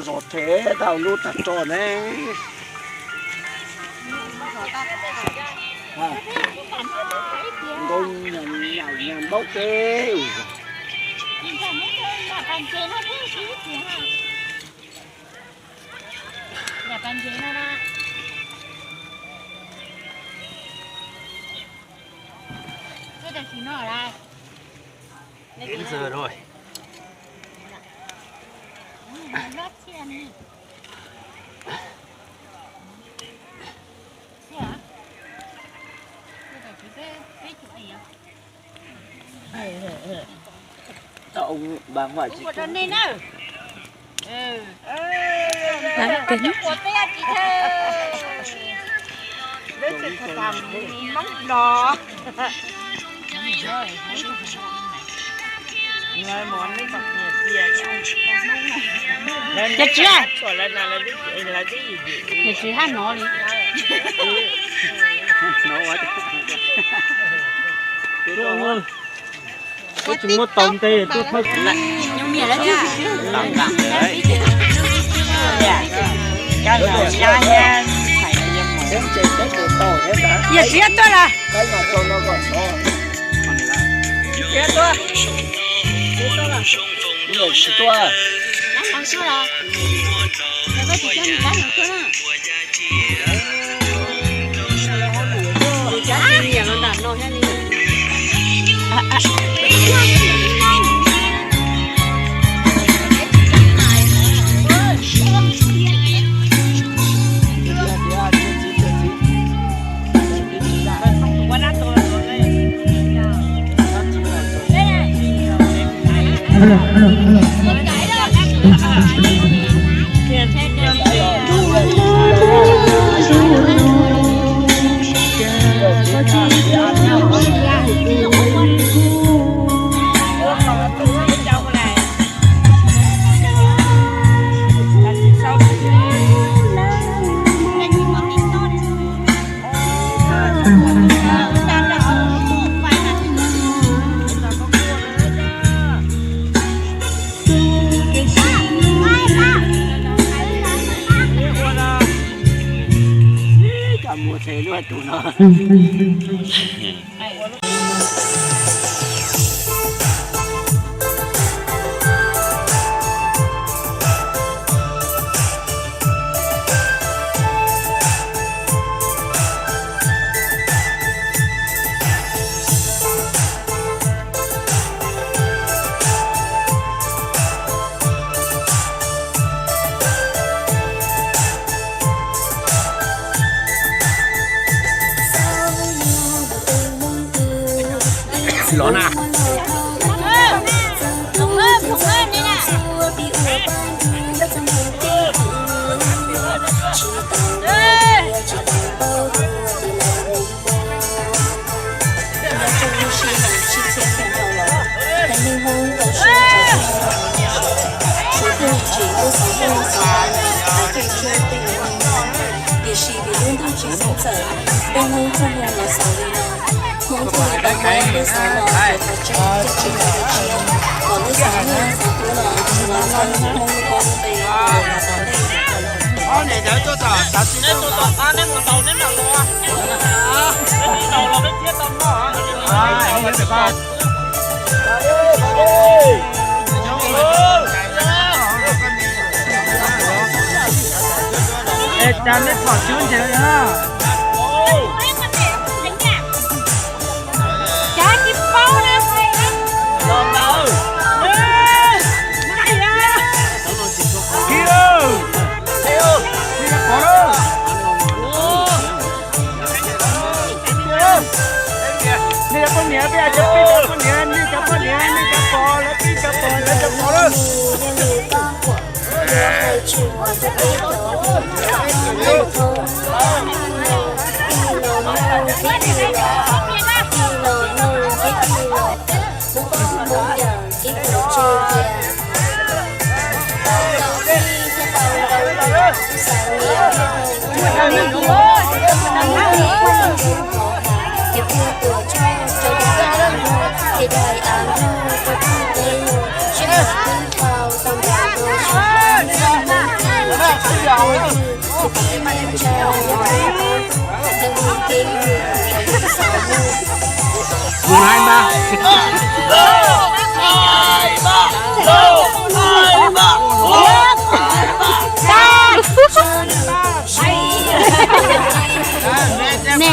Zos thev tau lub tag tso ne. Ntoo nyam nyam ntaub teb. Đến giờ rồi. Ông bà ngoại chị. Ua rau nej na. Ua rau cov quav peb tsis thawj. Peb tsis thawj tam Hmoob no. Ces tsis, ces tsis haj no li. Koj tsis muaj tau nte tuaj thawj. Yog tsis tuaj los. Los na. Nyob rau lub sij hawm tsib txhiab xyoo dhau los, thaum neeg Hmoob tau sib ntsib, suav tib neeg tseem tuaj xov Hmoob xov av, xov caij tsheb tej ua neej. Tiam sis vim lub ntuj tsis xeeb txawm, peb Hmoob txoj hmoo los xaus li no. Hmoob thiaj li tau muab lub xov no ua qhov tseeb coj tshwm sim kom lub xov nyuj xov tub no tsis los txhawb Hmoob lub koob lub npe ua ntau ntau ntej. Es cas nej phom cub ntses na? Cas tsis paub na. Nej cov poj niam, peb cov poj niam, nej cov poj niam, nej cov pog, lawv peb cov pog, lawv cov pog lawm. Ib tug tseg tias tau tau tij thiab tau ntau tij xav niam thiab tau nrog nws ua neej nyob hauv hav, ces pheej tuam tshaj rau tus tij muag, ces dai av nrog rau tij teb, sij hawm twb tau tau npaum nkaus sib pab nrog Hmoob Mus na. Nè.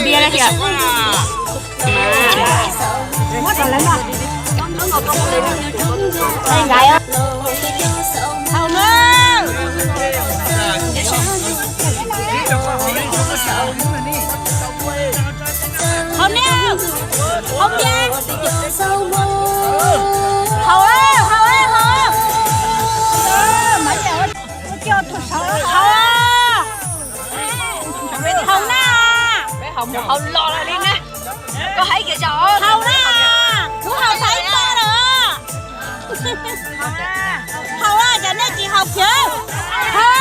Bia na kìa. Haus na. Haus na. Haus bia. Haus, haus, haus. Haus. Haus na. Haus los li na. Koj hais kiag, haus na. Kuv haus tau ib co lawm. Haus, cov nej tsis haus kiag. Haus.